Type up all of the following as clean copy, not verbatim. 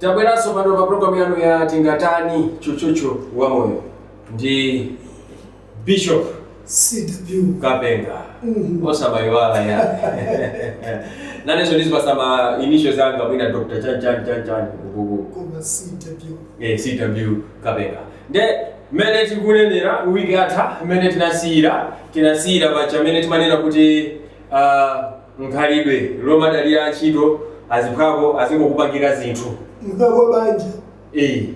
Tabweranso pano pa programu yanu ya Tingatani, Chuchuchu wa Moyo, ndi Bishop CW. Kapenga. Osabayiwala ya nanenso ndizipasa ma initials anga, mwina Dr. chan chan chan chan ukuku. Koma CW. CW Kapenga. Nde mmene tikunenera wiki yatha, mmene tinasiyira pacha, mmene timanena kuti nkhalidwe lomadalira ntchito, aziphwako azingokupangira zinthu. Mkako banja.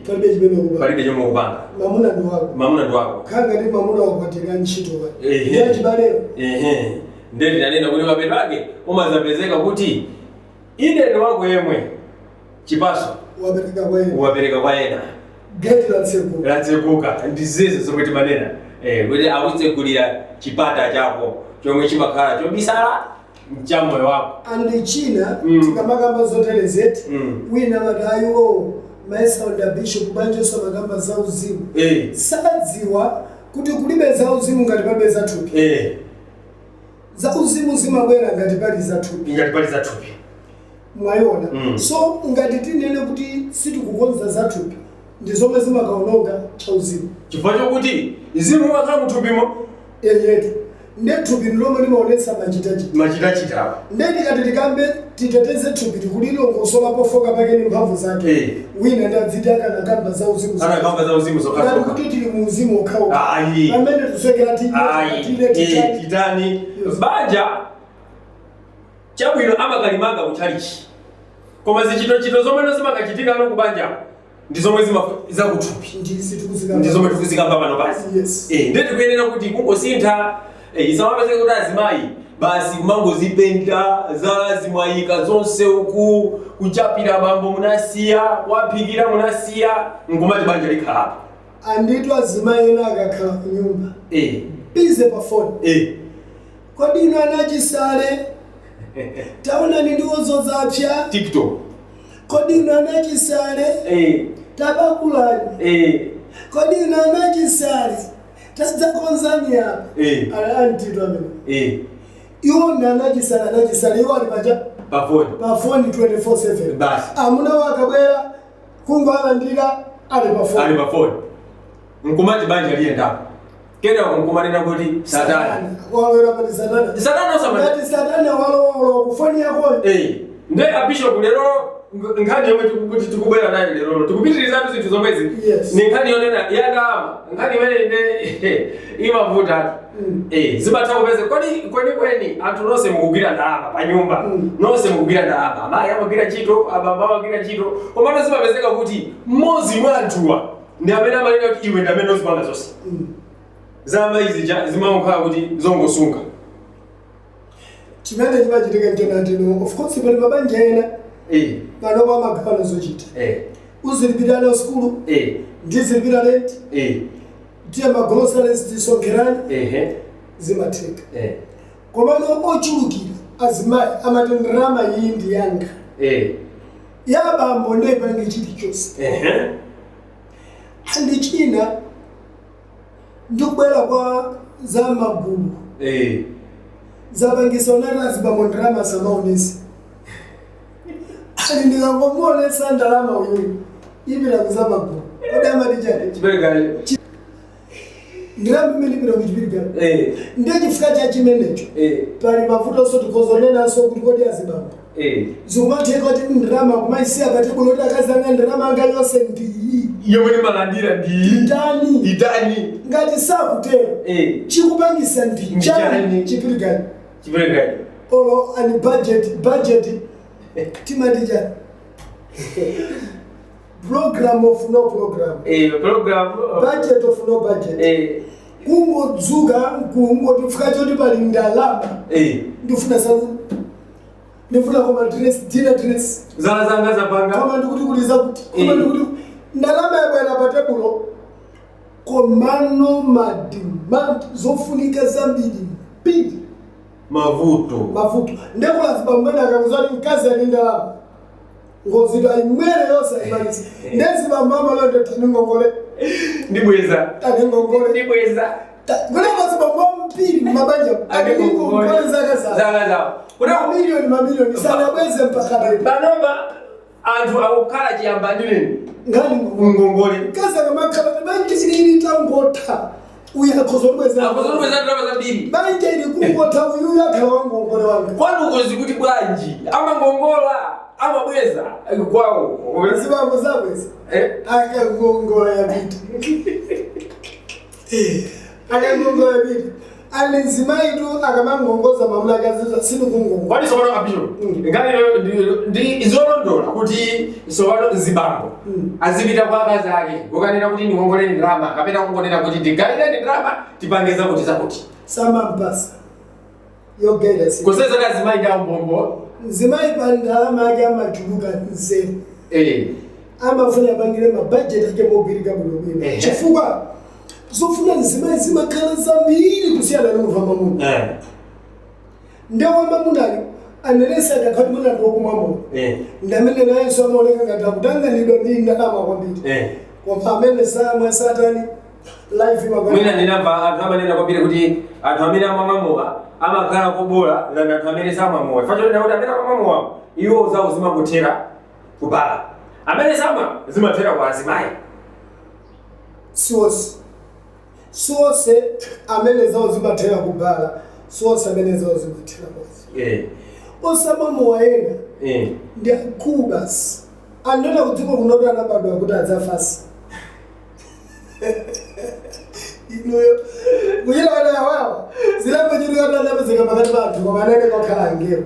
Palibe chimene kupanga. Palibe chomwe kupanga. Mamuna ndi wako. Mamuna ndi wako. Khanga ndi mamuna wakwatira ntchito pa. Ehe. Ndi chibaleyo. Ehe, nde tinanena kuti mapeto ake umazapezeka kuti ideni wako yemwe chipaso wapereka kwa ena. Wapereka kwa ena. Geti latsekuka. Latsekuka. Ndizizo zomwe timanena kuti akutsegulira chipata chako chomwe chimakhala chobisala cha moyo wako. And china, tikamakamba zoterezeti, wina amati, "Ayiwo maisaundi bishop banjonso amakamba za uzimu." Sadziwa kuti kulibe za uzimu ngati palibe za thupi. Za uzimu zimabwera ngati pali za thupi. Ngati pali za thupi. Mwayiona? Mm. So ngati tinene kuti sitikukonza za thupi, ndi zomwe zimakaononga cha uzimu. Chifukwa chokuti mzimu umakhala muthupimo. Yeyetu, nde thupi ndilomwe limaonetsa machitachita. Machitachita. Nde tikati tikambe titeteze thupi, tikulilongosola pofoka pake ndi mphamvu zake, wina ndadziti akanakamba za uzimu. Anakamba za uzimu Ngati zokhazokha. kuti tili mu uzimu okhaokha, Ayi. pamene tuswekera Ayi. tile titani. Titani. Yes. Banja chabwino amakalimanga kutchalichi, koma zichitochito zomwe zimakachitika no kubanja ndi zomwe zakuthupi. Ndisi tikuzikamba. Ndi zomwe tikuzikamba pano basi. Ndiye tikuyenera kuti kungosintha, isamapezeke kuti azimayi basi kumangozipenta zala zimwayika zonse uku, kuchapira bambo munasiya, kuwaphikira munasiya, nkumati banja likhalapo. Anditu azimayi ena akakhala ku nyumba, busy pa foni. "Kodi inu anachisale, taonani ndiwozo zapya." TikTok. "Kodi inu anachisale, tapakulani." "Kodi inu anachisale, tadzakonzani apa." Antito amene iwo ndi anachisale, anachisale iwo ali pacha pafoni. Pa foni 24/7. Basi. Amuna wakabwera kungoalandira ali pa foni. Ali pafoni, nkumati banja liyendapo, kenako nkumanena kuti Satana. Walowera pati Satana? Satana osamana. Ngati Satana walowalowa kufoni yakoyo. Nde abishop, lero nkhani yomwe tikuti tikubwera nayo lerolo, tikupitirizatu zinthu zomwezi, ni nkhani yonena ya ndalama, nkhani imene ine imavutatu. Zimatha kupeza kodi kwenikweni anthu nonse mukugwira ndalama pa nyumba? Nonse mukugwira ndalama, amayi amagwira ntchito, abambo amagwira ntchito, komano zimapezeka kuti mmodzi mwa anthuwa ndi amene amanena kuti iwe ndi amene uzipanga zonse. Za amayi zija zimakhala kuti zongosunga. Chimene chimachitika nchonatino, of course pali mabanja ena panopo amagawana zochita. Uzilipira ana sukulu, ndizilipira rent, tiye ma groceries tisonkherani. Zimatheka. Komano ochulukira azimayi amati ndalama iyi ndi yanga, ya abambo ndipange chilichonse. And china, ndikubwera kwa za magulu, zapangisa unati azibambo ndalama samaonesa, ali ndikangomuonesa ndalama uyuyu ipita kuzamagulu. Kodi amati chani? Chiperekayo. Ndalama imene ipita kuchipirikano. Ndiye chifukwa cha chimenecho pali mavuto tikozonenanso kuti kodi azibambo zikumatheka kuti ndalama kumaisiya patebulo kuti, "Akazi anga, ndalama anga yonse ndiyi Yomwe ndimalandira ndi itani." Itani. Ngati sakutero, chikupangisa ndi Ndi chani? chani? Chipirikani. Chiperekayo. Olo ani budget, budget timati chani? Program of no program. Program. Budget of no budget. Kungodzuka kungoti chifukwa choti pali ndalama, ndifuna saluni, ndifuna koma dress, dinner dress. Zala zanga zapanga. Koma ndikuti kuliza kuti koma ndikuti ndalama yabwera pa tebulo, komano ma demand, zofunika zambiri mbiri. Mavuto. Mavuto. Ndekulaziba akakuza kuti mkazi ali ndalama, ngozito ayimwere yonse, ayimaliza. Ndezibambo amalonde, "Tani ngongole." Ndibweza. "Tani ngongole." Ndibweza. Kuleko zibambo mpiri mumabanja ali ngongole zaka zawo. Zaka zawo. Mamiliyoni mamiliyoni sanabweze mpaka lero. Panopa Anthu akukhala chiyambanireni Nkhani ngongole. Mkazi akamakhala banja ilili tangotha, uyu akhoza kubweza. Akuzolubweza ndalama zambiri. Banja ili kungotha, uyu akhala wangongole wanga. Kwanuko zikuti bwanji? Amangongola, amabweza kwawo? Zibambo zabweza. Eh? Akangongola yapita, akangongola yapita. Ali mzimayi tu akamangongoza mamuna akaziza sinikungongola. Kwani sopano, abisho, nkhani ndi zolondola kuti sopano mzibambo azipita kwa akazi ake kukanena kuti ndikongoleni ndalama, kapena kungonena kuti ndigayireni ndalama, tipange zakuti zakuti? Samampasa yogaira si. Kuseza kuti azimayi ndi aumbombo. Mzimayi pa ndalama ake amachuluka nzeru. Amafuna apangire mabhajeti ake mogwirika bwinobwino, chifukwa zofuna mzimayi zimakhala zambiri kusiyana ndi munthu wamamuna. Nde wamamunayo anenesi akakhala kuti mwina ndi wokumwa mowa, ndamene nayenso amaoneka ngati akutanganidwa ndi ndalama kwambiri, koma amene samwa satani life imakwana. Mwina ndinamva anthu amanena kwambiri kuti anthu amene amamwa amakhala kobola than anthu amene samwa. Fachonena kuti amene amamwa iwo zawo zimangothera kubala, amene samwa zimathera kwa azimayi. Siwonse, siwonse amene zawo zimathera kubala, siwonse amene zawo zimathera kwazi. Osamwa ena ndi akulu basi, andona kudziko kunoti anabadwa kuti adzafasa inuyo kuchita kana awawa zilambo chiri kuti anapezeka pakati pa anthu, koma anene kokhala angelo.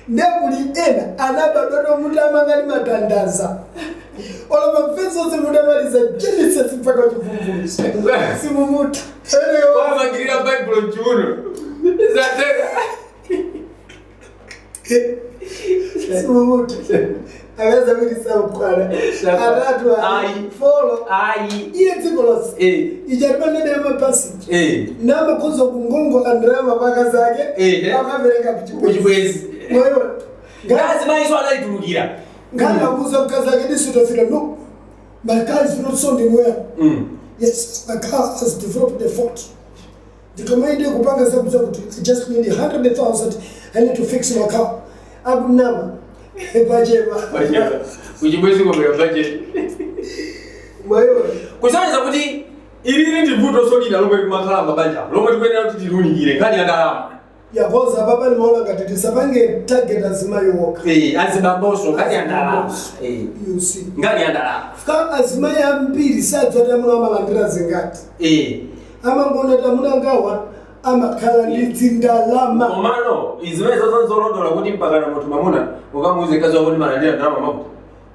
Ndekuli ena anabadwa tomuti amangani matandaza olo mavesi onse mutamaliza Genesis mpaka Chivumbulutso simumuta eneyo. Wamangirira Baibulo mchiuno, zateka. Simumuta akaza kuti sakukwana atatu, Ayi. four. Ayi. Iye dziko lonse ichatimanene yamapasiji namakhoza kungongola ndalama paka zake, akapereka kuchibwezi. Kuchibwezi. Mwayiona? Ngazimayiso anayitulukira. Ngani akuza mkazi ake ndisutafika, "No, my car is not sounding well." "Yes, my car has developed a fault. Ndikamaende kupanga zakuza kuti I just need 100,000, I need to fix my car." Akunama, pachepa. Kuchibwezi komera budget. Mwayiona? Kusonyeza kuti ilili ndi vuto solida lomwe limakhala mabanja, lomwe tikuyenera kuti tilunikire, nkhani ya ndalama. Yakoza papa nimaona ngati tisapange target azimayi wokha. Eh, azibambonso, nkhani ya ndalama. You see? Nkhani ya ndalama. Ka azimayi ambiri sadzati amuna amalandira zingati. Amangona kuti amuna ngawa amakhala ndi dzindalama. Komano izimene zozo zolondola kuti mpakana munthu mamuna ukamuuze mkazi wako kuti malandira ndalama makuti?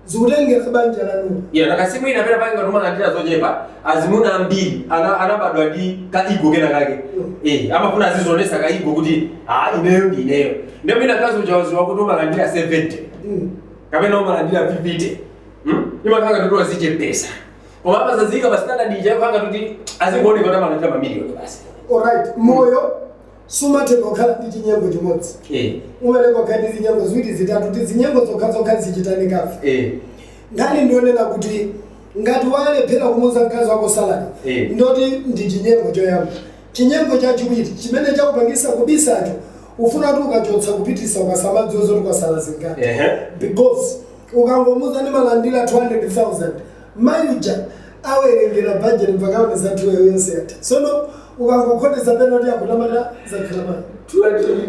Zikutengera banja lanu. Yeah, nakasimu ina pena pake ngati umalandira zochepa, azimuna ambiri anabadwa ndi ka ego kena kake. Amafuna azizonesa ka ego kuti ah, ineyo ndi ineyo. Ndiyo mwina mkazi uchawaziwa kuti umalandira 70 kapena umalandira 50, Imakhala ngati kuti wazichepesa, koma amazaziyika pa standard ija yokhala ngati kuti azingooneka kuti amalandira mamiliyoni basi. Alright, moyo sumathe kukhala ndi chinyengo chimodzi. Umene kukhala ndi zinyengo ziwiri, zitatu, kuti zinyengo zokha zokha zichitane kafe. Nkhani ndionena kuti ngati walephera kumuuza mkazi wako salary, ndoti ndi chinyengo choyamba. Chinyengo chachiwiri chimene chakupangisa kubisacho, ufuna kuti ukachotsa kupitisa ukasamadziwe zoti ukasala zingati, because ukangomuza ndimalandira 200,000, mayuja awerengera budget mpaka aone zathu yonse yatha. Sono ukangokhotesa pena kuti akutamata zakhala pano.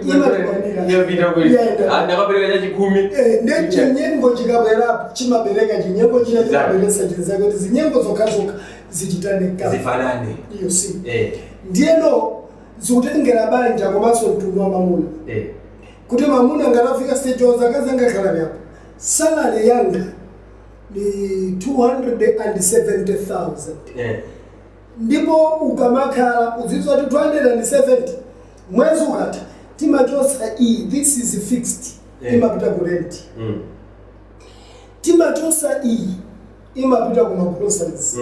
Imatikwanira. Yapita kweli. Yaenda. Ndakapereka chachikhumi. Eh, ndi chinyengo chikabwerapo chimabereka chinyengo china, chimaberesa chinzake, kuti zinyengo zokhazokha zichitane kafe. Zifanane. You see? Eh. Ndiyeno zikutengera banja komanso mtundu wa mamuna, kuti mamuna ngatafika stage wazakazi angakhala apo, salary yanga ni 270,000, ndipo ukamakhala uzidziwa kuti 270 mwezi ukatha timachosa iyi, this is fixed, imapita ku rent, timachosa iyi imapita ku magroceries,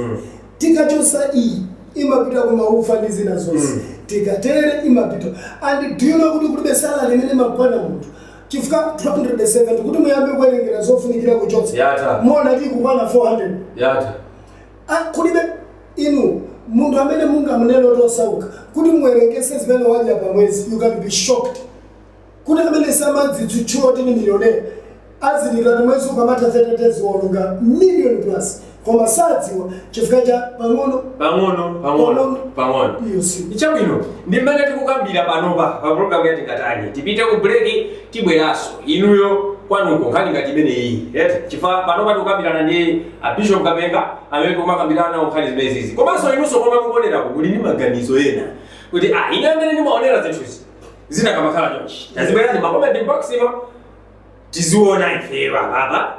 tikachosa iyi imapita ku maufa ndi zina zonse, tikatere imapita. And do you know kuti kulibe salary imene imakwana munthu? Chifukwa 270 kuti muyambe kuwerengera zofunikira kuchotsa, Yatha. muona tikukwana 400. Yatha. Ah, kulibe inu munthu amene mungamunene kuti osauka, kuti muwerengese zimene wadya pa mwezi, you can be shocked kuti amene samadzitchula kuti ni millionaire. Azilira ti mwezi ukamatha 30 days waononga million plus, koma sadziwa chifukwa cha pang'ono pang'ono pang'ono pang'ono. Iyo si Chabwino, ndi mmene tikukambira panopa pa program ya Tingatani. Tipite ku break, tibweranso. Inuyo kwanuko nkhani ngati imene iyi, eti? Chifukwa panopa tikukambirana ndi a Bishop Kapenga amene tikumakambirana nawo nkhani zimenezizi. Komanso inunso komwe mukuonerako muli ndi maganizo ena kuti ah, ine amene ndimaonera zinthuzi zinakamakhala chonchi, tazibwerani ma comment box imo tiziona ifeyo apapa.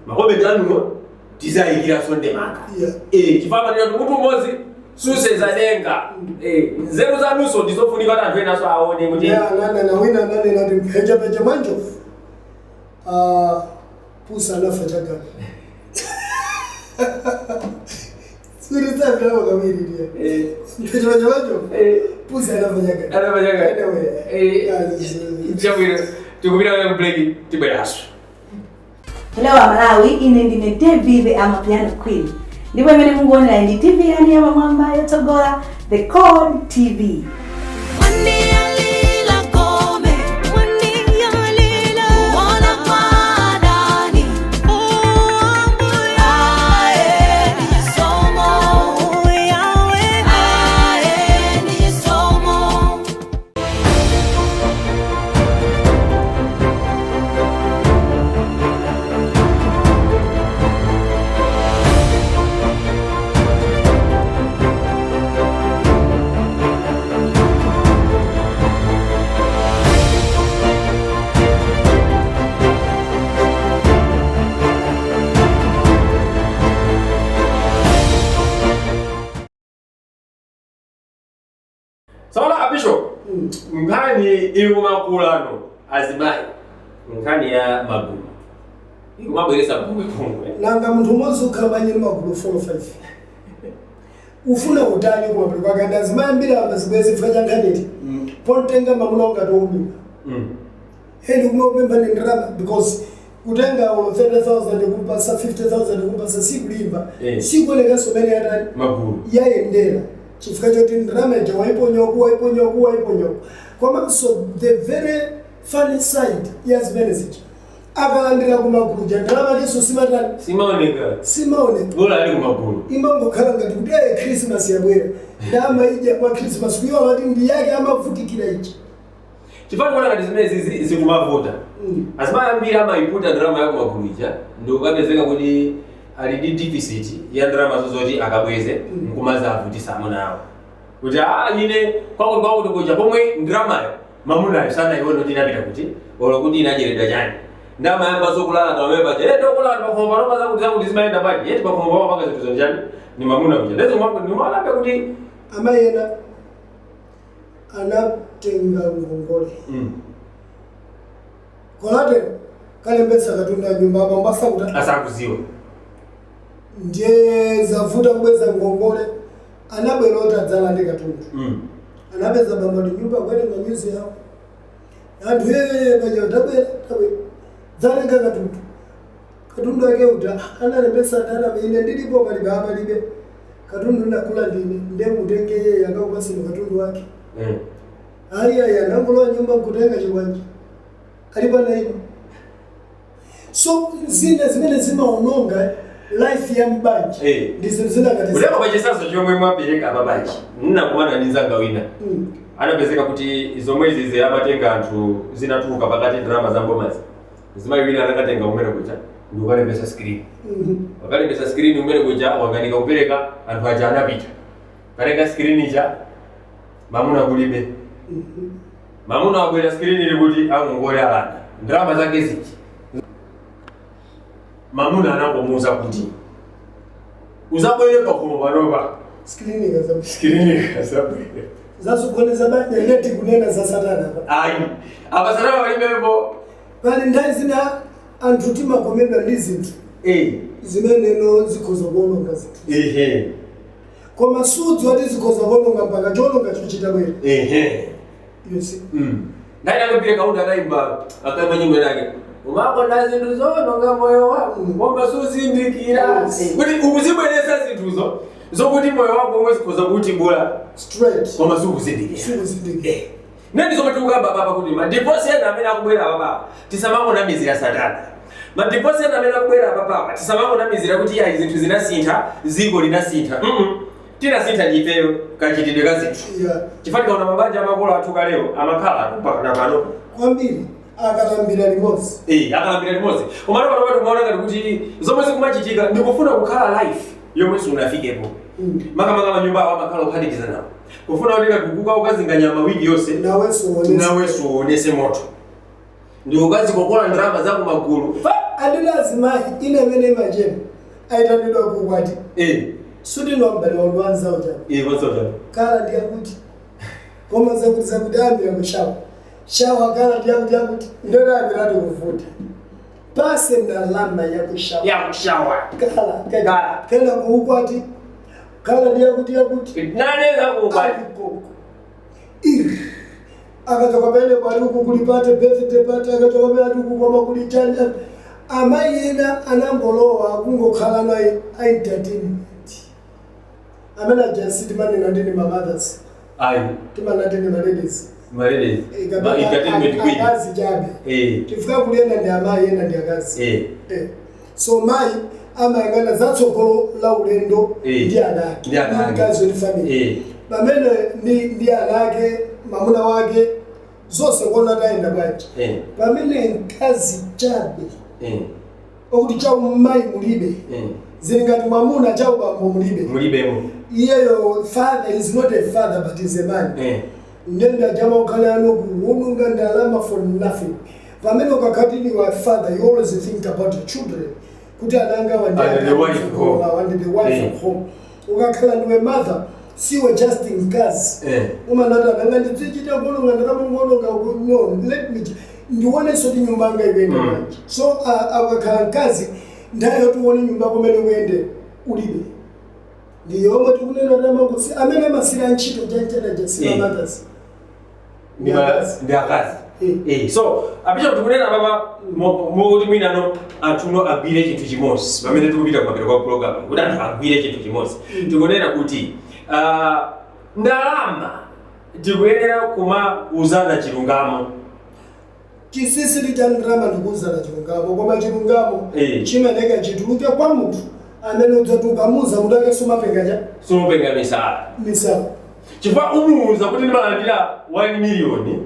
Ma comment anuwo tizayikiranso ndemanga. Chifukwa manena kuti mutu umodzi susenza denga. Nzeru zanunso ndizofunika kuti anthu enaso aone kuti Yeah, ananena wina, ananena kuti mphechepeche mwa njovu, ah, pusa anafa chagana sirisabiramo kawiri ndiye. Mphechepeche mwa njovu, pusa anafa chagana. Anafa chagana. Anyway, yeah, Chabwino, tikupita ku break, tibweranso. Hello Malawi, ine ndine Debbie the Amapiano Queen. Ndipo imene mukuonera ndi TV yanu yapamwamba yotsogola, The Code TV. Waniyalila gome, waniyalila wana kwadani, ae ni somo, ae ni somo. Saona a Bishop, nkhani ikumakulano azimayi, nkhani ya magulu ikumabweresa pungwepungwe. Nanga munthu umodzi ukhala bwanji ndi magulu 4 5? Ufuna utani kumapeto kwake? Andi azimayi ambiri amazibwezi chifukwa cha nkhaniti pontenga mamuna ungati owumira heni kumapempha ni ndalama, because kutenga ulo 30,000 kumpasa, 50,000 kumpasa, sikulimba. Sikuonekanso mene yatani magulu yayendera, chifukwa choti ndalama ija waiponyoku, waiponyoku, waiponyoku. Komanso the very funny side ya zimene zija, akalandira kumagulu ja ndalama tinso simatani? Simaoneka. Simaoneka. Bola ali kumagulu. Imangokhala ngati kuti aye, Christmas yabwera, ndama ija kwa Christmas, kuyiwa kuti ndi yake amavutikira ichi. Chifukwa tikuona ngati zimene zizi zikumavuta, azimayi ambiri amayiputa ndalama ya kumagulu ija ndikukapezeka kuti ali ndi deficit ya ndalama zozoti akabweze, nkumazavutisa amuna awo kuti a ine kwakuti kwakuti kuja, pomwe ndalamayo mamunayo sanayione kuti inapita kuti olo kuti inadyeredwa chani. Ndamayamba zokulala pamene paja, eh, ndokulala pakhomo pano zakuti zakuti zimayenda bwanji, eti pakhomo pano panga zinthu zonjani ni mamuna kuja ndezo ndimaonabe kuti Amayi ena anatenga ngongole, collateral kalembetsa katundu a nyumba, abambo asakuti asakuziwa. Ndiye zavuta kubweza ngongole, anabwera oti adzalande katundu. Anapeza bambo ndi nyumba kuwerenga nyuzi yawo. Anthu ee paja tabwera, tabwera dzatenga katundu. Katundu ake uja analembetsa ndalama, ine ndilipo, palibe, apalibe katundu, ndakula ndine, ndiye mutenge yeye akakupaseni katundu wake. Ayi ayi, anangolowa nyumba nkutenga chikwanje ali pana ino. So zina zimene zimaononga life ya mbanja ndi zinthu zina ngati Kulemba pachisanzo chomwe mwapereka apa pachi, nnakumana ndi nzanga wina, anapezeka kuti zomwe izizi amatenga anthu zinatuluka pakati ndalama za mbomazi, zimayi wina anakatenga kumene kuja ndi kukalembesa screen. Wakalembesa screen kumene kuja, wakanika kupereka, anthu aja anapita katenga screen ija, mamuna kulibe. Mamuna wabwera, screen ili kuti? Angongole alanda ndalama zake ziji. Mamuna anangomuuza kuti uzabwere pakhomo panopa Screen ikaza screen ikazabwere. Zasokoneza banja. Leti kunena za satana apa? Ayi, apa satana palibepo. Pali nthawi zina anthu timakomedwa ndi zinthu zimeneno zikhoza kuononga zinthu, koma sudziwa kuti zikhoza kuononga mpaka chononga chochita bwera. You see? Ndayi nakupire kaunda anayimba, akaimba nyimbo yake, umakonda zinthu zononga moyo wako koma suzindikira kuti ukuzibweresa zinthuzo zokuti moyo wako omwe zikhoza kuti bula straight koma sukuzindikira. Sukuzindikira. Neni zomwe tikukamba papa kuti ma divorce ena amene akubwera papa, tisamangonamizira satana. Madivorce ena amene akubwera apapawa, tisamangonamizira kuti ayi, zinthu zinasintha, dziko linasintha. Tinasintha ndifeyo kachitidwe ka zinthu, chifukwa tikaona mabanja amakolo athu kalewo, amakhala atu mpaka na pano. Kwambiri, akalambira limodzi. Eh, akalambira limodzi. Komano pano pano kumaona ngati kuti zomwe zikumachitika ndikufuna kukhala life yomwe sunafikepo. Makamaka manyumba awo amakhala ophatikiza nawo, kufuna kuti kakukuka ukazinga nyama wiki yonse, nawenso uonese. Nawenso uonese moto, ndi ukazikokola ndalama za kumagulu. Andina azimayi ine imene imachema, ayitanidwa kukwati, sutino mbale wandu wanzawo chani. Eh, kwanza. Kala ndiyakuti koma zakuti zakuti ayambira kushawa shawa, kala ndiyakuti yakuti ndoyambiratu kuvuta pase ndalama yakushawa. Ya kushawa. Kala. Kala. Kena kuukwati, kala ndiyakuti yakuti. Naneza kukwati. Alikoko akachoka pene kwali uku kulipate birthday party, akachoka pene ati uku kwama kuli chani. Amayi ena anangolowa kungokhala naye a entertainment, amene ajasi timanena ndini ma mothers. Ayi. Timanati ndi ma ladies. Maladies. Ma entertainment queen. Akazi chabe. Tifika kuli ena ndi amayi, ena ndi akazi. So mayi amayang'ana zatsogolo la ulendo ndi ana ake. Ndi ana ake. Mkazi ndi family. Pamene ndi ana ake, mamuna wake, zonse kuona tayenda bwanji. Pamene mkazi chabe, okuti chaumayi mulibe, zili ngati mwamuna chaubambo mulibe. Mulibemo. Iyeyo father is not a father but is a man. Ndenda jama ukhale ano kuwononga ndalama for nothing. Pamene ukakhati ni wa father, you always think about your children, kuti ananga And the wife home. And the wife home. Ukakhala ndiwe mother, siwe just mkazi. Umanati ananga ndidzichita kuononga ndalama, kuononga. No, let me ndionenso ti nyumba anga ikuyenda bwanji. So akakhala mkazi, nthawi yoti uone nyumba kumene kuyende ulibe. Ndiyomwe tikunena tamangosi amene amasira ntchito chanchanaja sima mothers. Ndi akazi. Eh. So apicha kuti kunena papa mokuti mwinano anthuno agwire chinthu chimodzi pamene tikupita kumapeto kwa program, kuti anthu agwire chinthu chimodzi, tikunena kuti ndalama tikuyenera kumauzana chilungamo. Chinsinsi cha ndalama ndikuuzana chilungamo, koma chilungamo chimeneka chituluke kwa munthu amene udzati ukamuuza kuti ake sumapenga cha sumapenga misala. Misala. Chifukwa umuuza kuti ndimalandira 1 miliyoni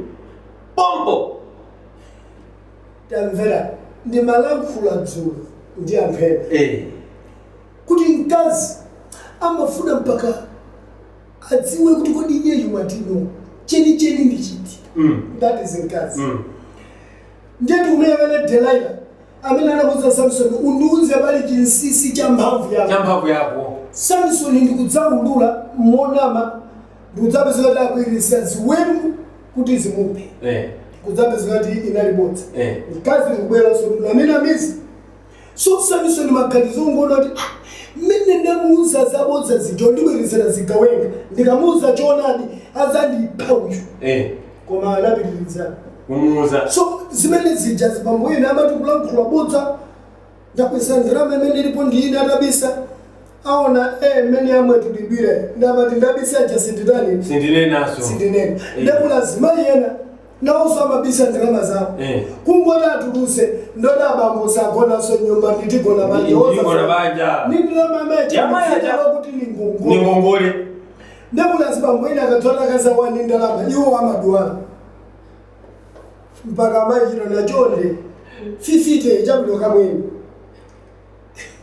pompo. Tamvera, ndimalankhula dzulo ndi anthu ena kuti mkazi amafuna mpaka adziwe kuti kodi iyeyu mwatino chenicheni ndi chiti. That is mkazi. Ndiye tikumeyang'ana Delaila amene anamuuza Samson, undiuze pali chinsinsi cha mphamvu yako. Cha mphamvu yako. Samson ndikudzaulula monama, ndikudzapezeka kuti akuyirisa ziwembu kuti zimuphe. Kudzapezeka kuti inali bodza. Mkazi ndikubweranso amene amizi. So Samson maganizo ungoona kuti, "Ah, mmene ndamuuza zabodza zija ndibwerezera zigawenga, ndikamuuza choonadi azandipha uyu." Koma anapitiriza kumuuza. So zimene zija zibambo ena amati kulankhula bodza, ndakwesa ndalama imene ilipo ndi ine atabisa, aona mmene yamwe tulibwire, ndamati ndabisa ja sinditani? Sindinenaso. Sindinena. Ndekula azimayi ena nawonso amabisa ndalama zawo. Kungoti atuluse, ndoti abambo sagonanso nyumba, nditigona banja. Ndigona banja. Ndi ndalama Yamayi aja. amayi kuti ni ni ngongole. ngongole. Ndekula azibambo ena akadzota akazawa ndi ndalama, iwo amadwala mpaka amayi chino nachonde 50 chabwino kamweni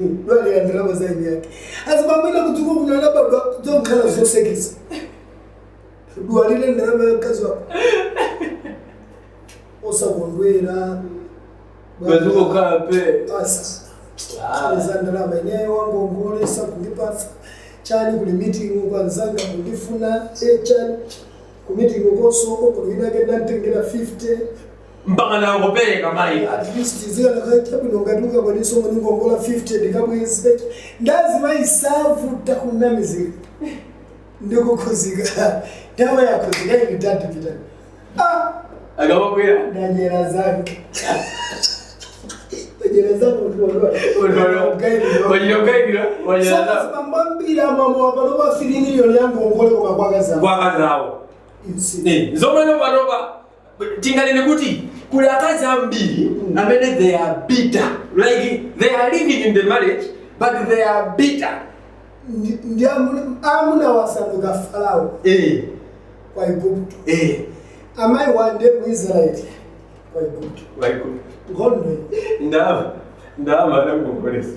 dwalira ndalama za ine yake. Azibambo ena kudziko kuno anabadwa zokhala zosekesa, dwalire ndalama ya mkazi wako osakondwera. Bazikukhala pe. Asa za ndalama ineyo wangongole sakundipatsa chani, kuli meeting kwanzanga kundifuna chani, ku meeting konso kulwinake ndantengera 50. Mpaka nangopereka mayi. At least zikanakachabwino ngati ukakwanisa omwe ningongola 50 ndikabweze. Ndazimayisavuta kunamizika ndikukhuzika, nthawi yakhuzika ili tati pitani, ah. Akamabwera. Ndanyera zange, ndanyera zange. Wachita kugayikira, wachita zawo. Saka amamwa pano pa 3 miliyoni yangongole koma kwakazawo. Kwakazawo. You see. Zomwe panopa tinganene kuti Kuli akazi ambiri amene they are bitter, like they are living in the marriage but they are bitter. Ndi amuna wasanduka Farao kwa Igupto. Amayi wande mu Israeli kwa Igupto. Nkhondo iyi. Ndalama anakukonkolesa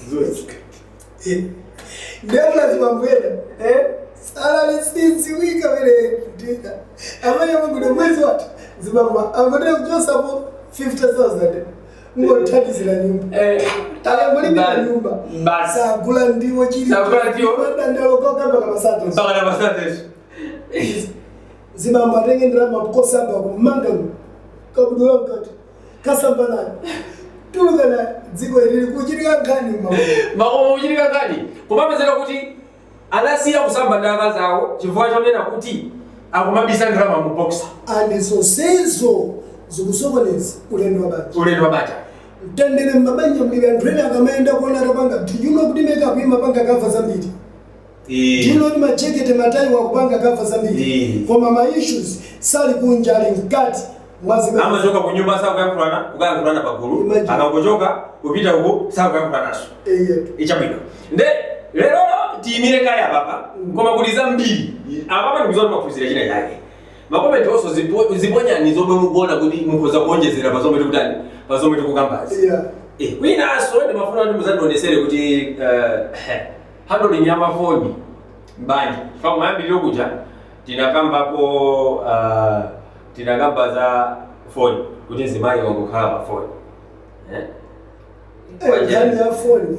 zonse. Ndebula zimambwera salale sidziwika vene ndika amayi amangude mwezi wati zimambwa angotera kuchosapo 50,000 ngothandizira nyumba, akangolipira nyumba, Basi. sagula ndiwo chili. Sagula ndiwo. Madandalo kokamba kamasate. Mpaka na masateso. Zibambo atenge ndalama kosamba kumanga kabudula mkati kasamba naye tuluka naye dziko ilili kuchitika nkhani mma. Makomo kuchitika nkhani, kumapezeka kuti anasiya kusamba ndi akazi awo chifukwa chonena kuti akumabisa ndalama mu boxer. And zonsezo zikusokoneza ulendo wa banja. Ulendo wa banja. Mtendere mmabanja mlili. Anthu ena akamayenda kuona atapanga, do you know kuti makeup imapanga cover zambiri? Do you know kuti machekete, matayi wakupanga cover zambiri? Koma ma issues sali kunja, ali mkati mwazimene. Amachoka ku nyumba sakuyankhulana, kukayankhulana pagulu. Imagine. Akangochoka kupita uku sakuyankhulanaso. Eyetu. Ichabwino, nde lero tiyimire kale apapa, koma kuti zambiri apapa ndikuziwa timaphunzira china chake. Ma comment onso ziponyani zomwe mukuona kuti mukhoza kuonjezera pa zomwe tikutani, pa zomwe tikukambazi. Kwinanso ndimafuna kuti muzandionesere kuti handling ya mafoni mbanja fa kumayambiriro kuja tinakambapo, tinakamba za foni kuti mzimayi wangokhala pa foni, eh? Nkhani ya foni.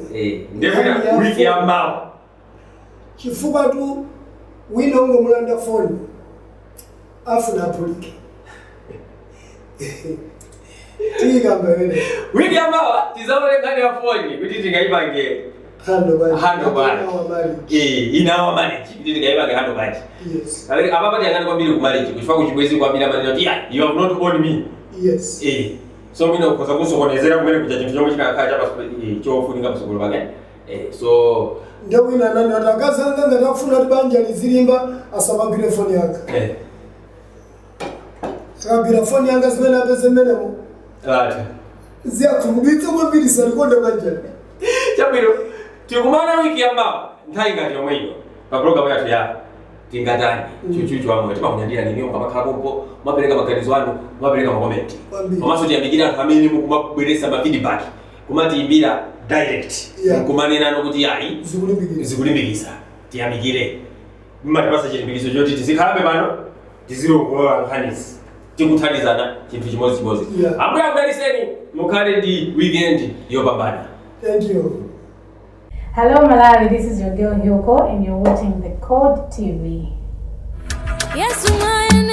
Ndikuti Nkhani ya wiki ya mawa. Chifukwa tu wina ungomulanda foni afuna aphulike. Tiyikamba imene. Wiki ya mawa tizaone nkhani ya foni kuti tingayipange handle bwanji. Handle bwanji. Our marriage. In our marriage, kuti tingayipange handle bwanji. Apa tiyang'ane kwambiri ku marriage, kuchifukwa kuchibwezi kwambiri amanena kuti, "Yeah, you have not owned me." So mwina ukhoza kusokonezera kumene kuja chinthu chomwe chinakhala chofunika pasukulu pake. So Ndio wina nani ati akazi anga ngati akufuna kuti banja lizilimba asamagwire foni yanga. Akagwira foni yanga, zimene apeze mmenemo ziyakhumudwitsa kwambiri, salikonda banja. Chabwino, tikumana wiki yamawa nthawi ngati yomwe ino pa programu yathu ya Tingatani. Chuchuchu amwe timakunyadira niniyo mukamakhala pompo mapereka maganizo anu, mapereka ma comment. Kwambiri. Komanso tiyamikira anthu amene mukumabweresa ma feedback, kumatiyimbira direct, nkumanenano kuti ayi, zikulimbikira, zikulimbikisa. Tiyamikire, mmatipasa chilimbikitso choti tizikhalabe pano, tizilongolola nkhanizi, tikuthandizana chinthu chimodzimodzi. Ambuye akudalitseni, mukhale ndi weekend yopambana. Thank you. Hello Malawi, this is your girl Hyoko and you're watching The Code TV. Yesu mwana.